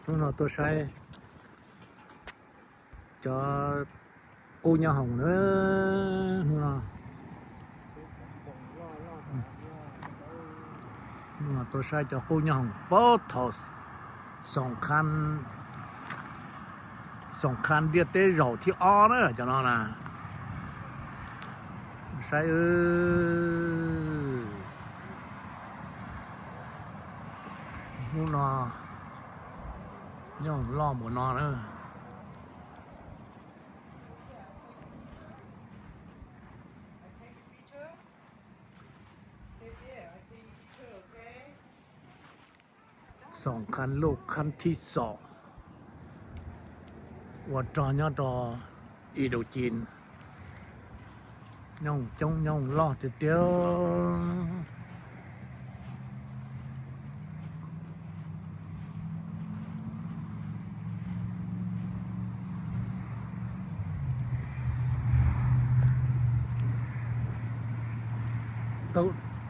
Hnub no tuaj saib cov qub nyob hoom na, hnub no. Hnub no tuaj saib cov qub nyob hoom puag thaum xoom khan, xoom khan ntiaj teb zaum thib ob na cov no na. Saib, hnub no nyob hoom loj npaum no na. Xoom khan luj khan thib xom ua rog nyob rau Ib Dau Ci, nyob hoom coob nyob hoom loj tiag tiag.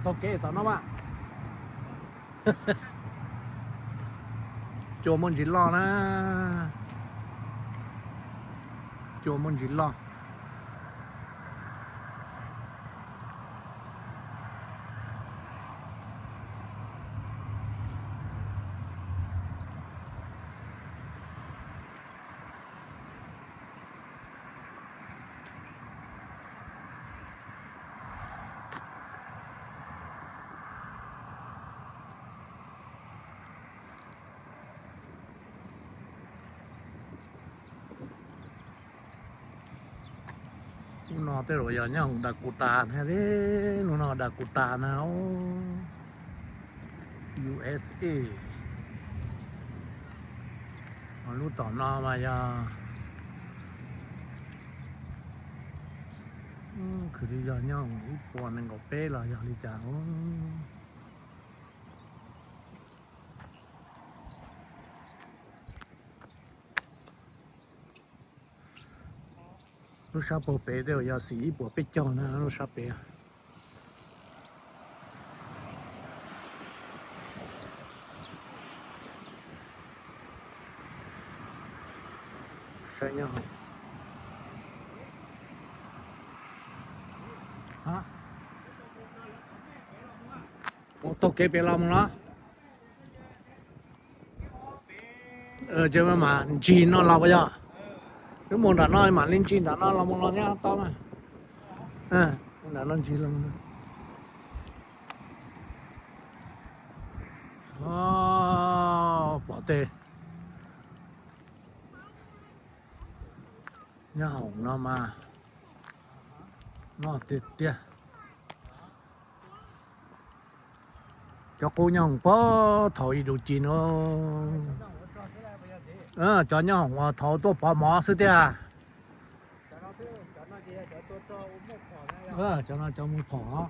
Taug kev tom no mas. Cua muaj ntsis loj na. Cua muaj ntsis loj. Lub no tej zaum yog nyob hoom Dakota na, lub no Dakota na, U S A. Lub tom no mas yog, khwv li yog nyob hoom ib puas nees nkaum peb los yog li cas. Lub sab pem tej zaum yog xim ib puas peb caug na lub sab pem. Saib nyob, mus taug kev pem los mus los. Ces mam ntsig no los puas yog? Wb mus nram no mam li ntsig nram no los mus los nyob tau mas. Nram no ntsig los. Pom tej nyob hoom no mas loj tiag tiag. Cov qub nyob hoom puag thaum Ib Dau Ci no. Cov nyob hoom uas thaum tuaj pov mov xwb tiag. Cov no cov mus phom.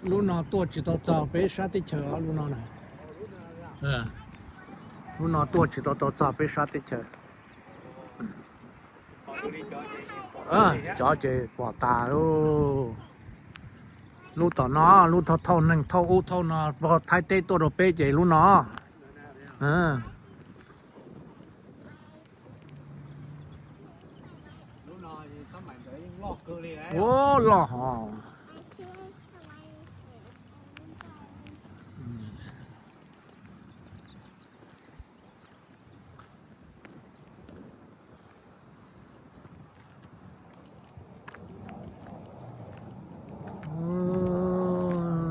Lub no tuaj tsis tau txog peb sab teb chaws lub no na. Lub no tuaj tsis tau tau txog peb sab teb chaws. Cov ces pom tas lub, lub tom no, lub thauj thauj neeg thauj ub thauj no, pog Thaib teb tuaj rau peb ces lub no. Ua loj hos.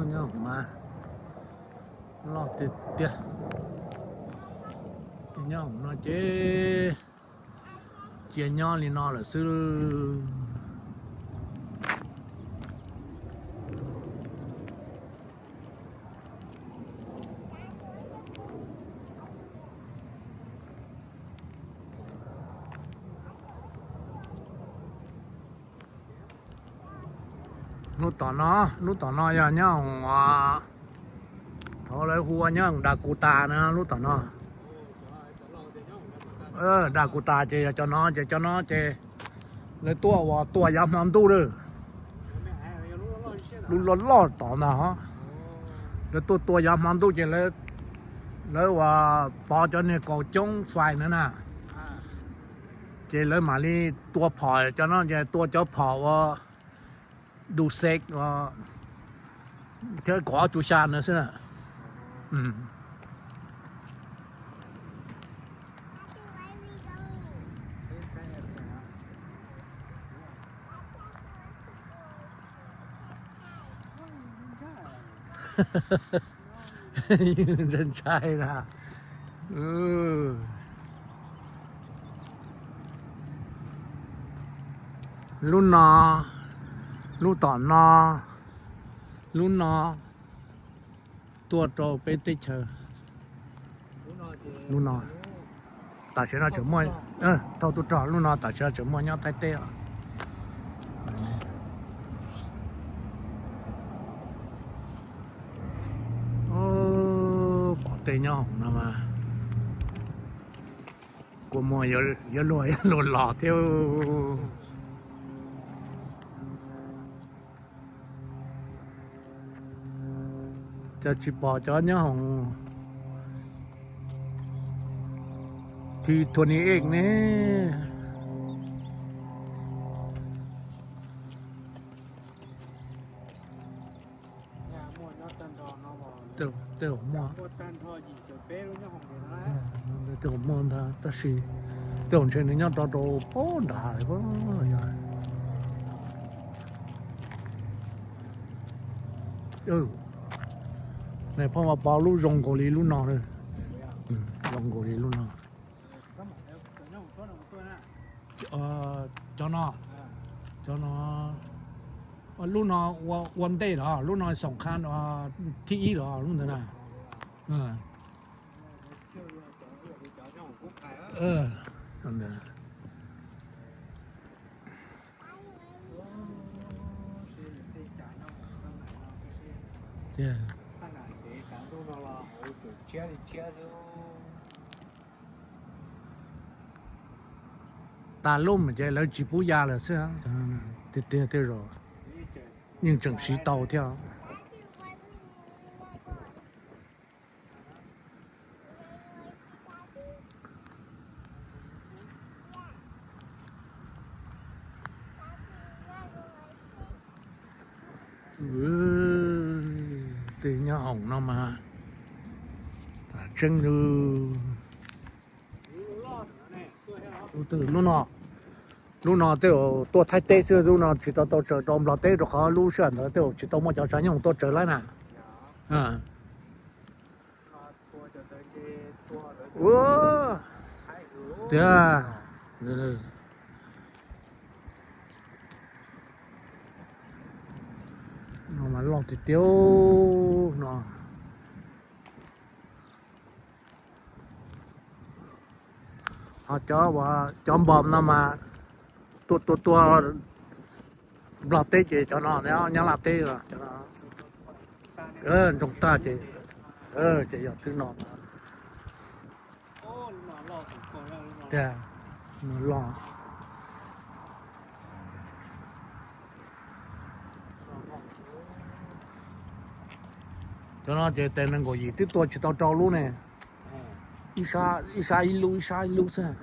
Nyob hoom mas loj tiag tiag. Nyob hoom no ces cia nyob li no lawm xwb. Lub tom no, lub tom no yog nyob hoom, thaum lawv hu ua nyob hoom Dakutas na, lub tom no. Dakutas ces yog cov no, ces cov no ces lawv tuaj uas tua yav hmo ntuj lawm. Lub loj loj tom ntag. Lawv tuaj tua yav hmo ntuj ces lawv uas pov cov niag kaus coob fais na na, ces lawv mam li tua phom cov no, ces tua cov phom uas du xev thiab kaum ob cu xya na xwb na. Ntshai na. Lub no, lub tom no, lub no tuaj rau peb teb chaws. Lub no tam sim no tseem muaj, thauj tub rog, lub no tam sim no tseem muaj nyob Thaib teb os. Pom tej nyob hoom no mas kua muag yuav luag yuav luag los thiab. Cov tsis pom cov nyob hoom thi thua ni ej ne. Tej zaum muaj, tej zaum muaj ntag, tab sis tej zaum ntshe nws nyob rau rau pob nrad. Nais phauj mas pov lub zoo nkaus li lub no, zoo nkaus li lub no. Cov no, cov no, lub no ua ntej los, lub no xoom qha thib ib los lub ntawd na. Tas lub mas ces lawv tsis pub ya lawm xwb, tiag tiag tej zaum yeej tseem siv tau thiab. Tej nyob hoom no mas tseeb lub. Lub no, lub no tej zaum tuaj Thaib teb xwb, lub no tsis tau tau tsaws rau Nplog teb rau qhov lub sij hawm ntawd tej zaum tsis tau muaj cov tsav nyob hoom tuaj tsaws lawm na. Tiag, no mas loj tiag tiag no. Ho cov, cov npom no mas tuaj tuaj tuaj Nplog teb ces cov no, Nyab Laj teb, ntsoo tag ces, ces yog thwb no. Tiag, loj. Cov no ces tes nees nkaum yim twb tua tsis tau rau lub ne. Ib sab ib lub ib sab ib lub xwb.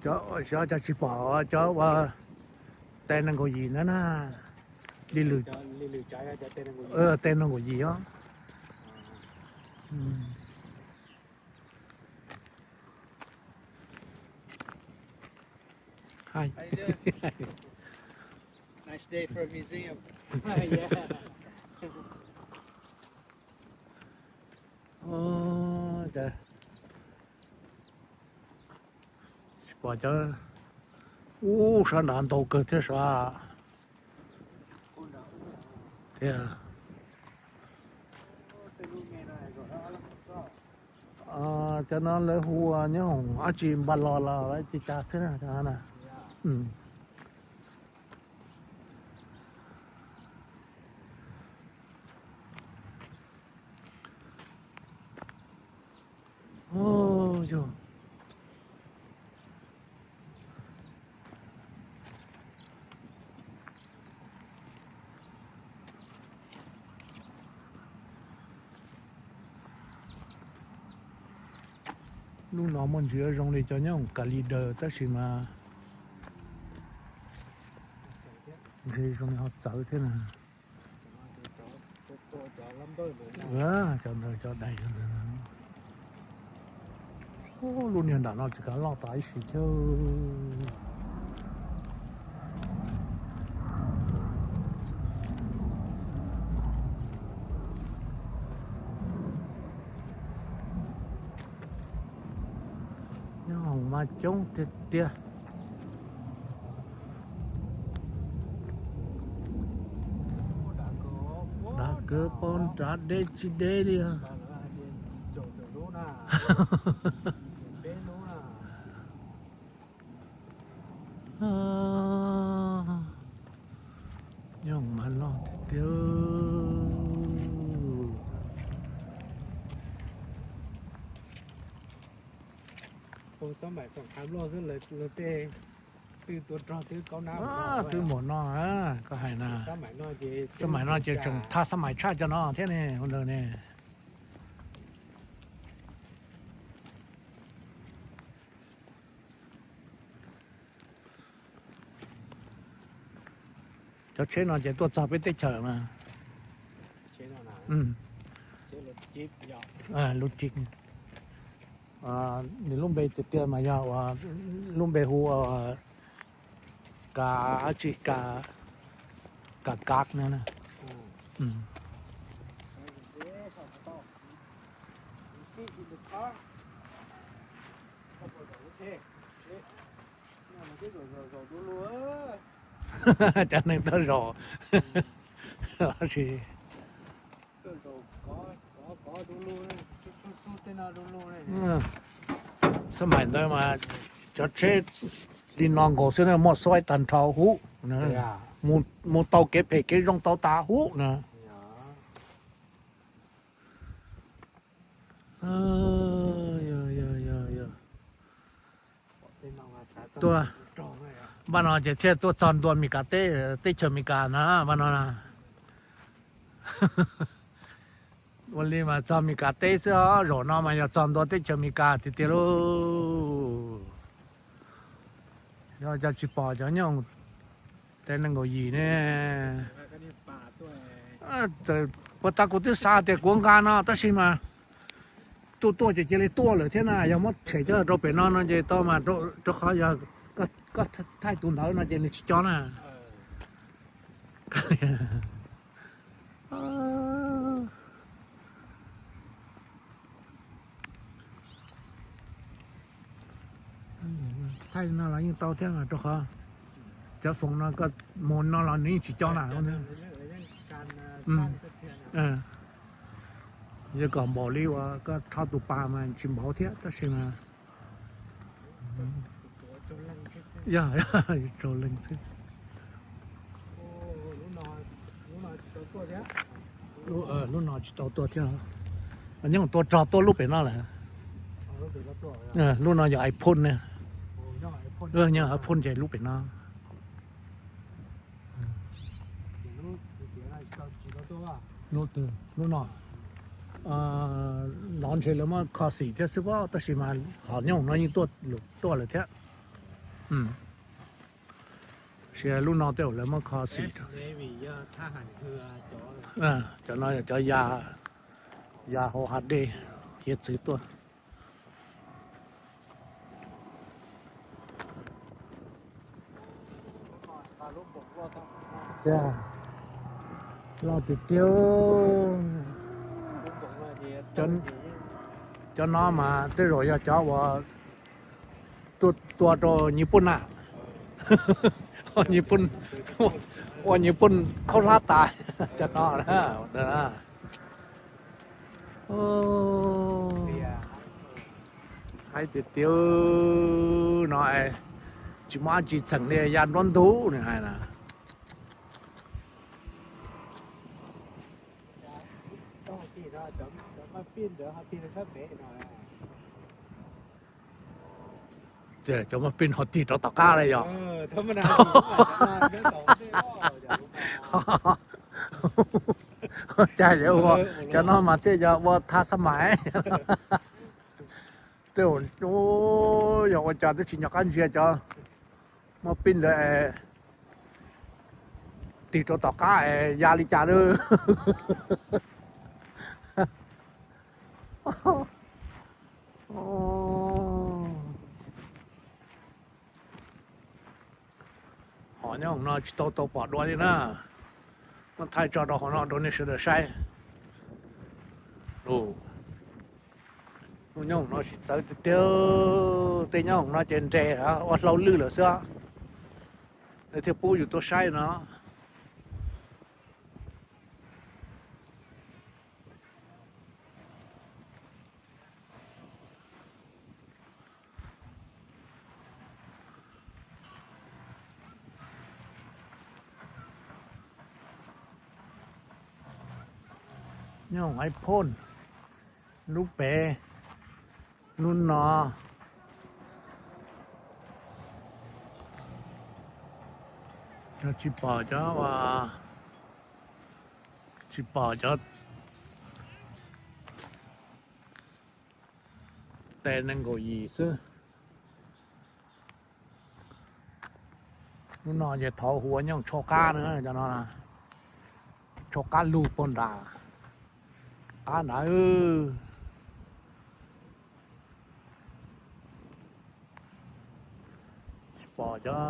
Cov xyov cov tsis pom cov ua tes nees nkaum yim ntawd na. Li lwm, tes nees nkaum yim os. Tsis pom cov, ub, sab nrad ntau kawg thiab sav. Thiab, cov no lawv hu ua nyob hoom dab tsi, npa los los dab tsi cas xwb na, cov no na. Lub no muaj ntsis zoo li cov nyob hoom Kas Lis Daws tab sis mas ntshe zoo li ho txawv thiab na. Cov ntawd cov dais. Lub niag nram no tsis kav loj tas ib si thiab. Nyob hoom mas coob tiag tiag. Dav kawg, pom nrad deb tsis deb li. Nyob hoom mas loj tiag tiag. Xab maim xom khav luaj xwb, lawv tej twb tuav rog twb kaub nab. Twb mus no, koj hais na. Xab maim no ces tseem thaj xab maim tshaj cov no thiab ne, ua ntawd ne. Cov tsheb no ces tuaj txog peb teb chaws mas. Lub tsis, nws lub npe tiag tiag mas yog ua, lub npe hu ua Kas tsi, Kas Kav no. Cov neeg tuaj zaum si. Xab maim ntawd mas cov tsheb li no nkaus xwb na, muaj xuaib tag nrho huv, mus tau kev phem kev zoo tau tas huv na. Tuaj, npaj no ces thiaj tuaj txog ntua Mes Kas teb, teb chaws Mes Kas na, npaj no na. Ua li mas txog Mes Kas teb xwb os, zaum no mas yog txog ntua teb chaws Mes Kas tiag tiag lauj. Yog cov tsis pom cov nyob tej nees nkaum yim ne. Puas tas kuv twb xav tias kuv nqa no tab sis mas tuaj tuaj ces cia li tuaj lawm thiab na, yog muab tshem coj rau pem no no ces tau mas, rau qhov yog koj thaij tus ntawd no ces nws tsis cov na. Thaij no los yeej tau thiab mas rau qhov cov foom no koj mus no los nws yeej tsis cov na. Yog kom npaum li uas koj rho tus pas mas tsis npaum thiab tab sis mas yog tsaus leeg xwb. Lub no tsis tau tuaj thiab, nyob tua rog tuaj lub pem no lawm. Lub no yog iPhone ne, yog iPhone ces lub pem no. Lub no, lov ntshe lawv muab kho xim thiab xwb pob, tab sis mas qhov nyob no yeej tuaj lawm thiab. Sis lub no tej zaum lawv muab kho xim. Cov no yog cov ya, ya hauv hav dej, hiav txwv tuaj. Loj tiag tiag. Cov no mas tej zaum yog cov uas tuaj tua rau Nyij Pooj na. Ua nyuag poj khaub hlab tas cov no na. Haib tiag tiag no, tsis muaj dab tsi txheem li ya nruab ntug nws hais na. Cov muaj pij ho tig rov tom qab li yog. Cas yuav ua cov no mas thiaj yog ua thaj xab mais. Tej yog ua cas twb tsis nco qab ntsia cov muaj pij ntawd es tig rau tom qab es ya li cas lawm. Hom nyob hoom no tsis tau tau pom dua li na. Muab thaij tso rau hauv no rau nej sawv daws saib. Lub nyob hoom no tsis txawv tiag tiag, tej nyob hoom no ces nres ua hlau lwj lawm xwb, thiaj pub yus tuaj saib no. Nyob hoom ib phoj, lub pem, lub no. Yog tsis pom cov, tsis pom cov tes nees nkaum yim xwb. Lub no ces thaum hu ua nyob hoom tsho qab na, cov no tsho qab lug puag nram qab nrad. Tsis pom cov,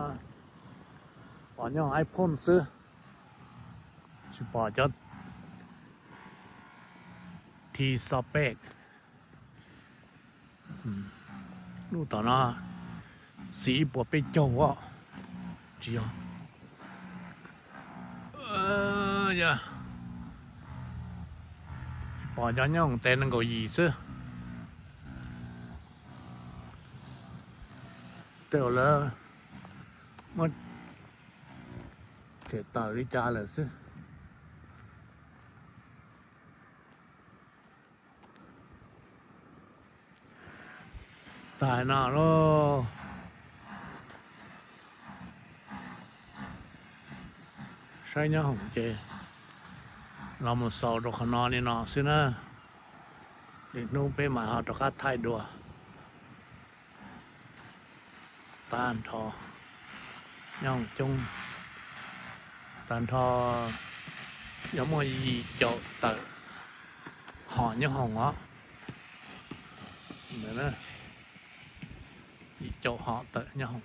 pom nyob hoom ib phoj xwb, tsis pom cov thi xo pej. Lub tom no xis ib puas peb caug os, tsis yog, tsis pom cov nyob hoom tes nees nkaum yim xwb. Tej zaum lawv muab cem tawm li cas lawm xwb. Tag no lauj, saib nyob hoom ces los mus xaus rau qhov no li no xwb na. Lwm hnub peb mam ho rov qab thaij dua. Tag nrho nyob hoom coob, tag nrho yog muaj yim caum tawm hom nyob hoom os. Yim caum hom tawm nyob hoom.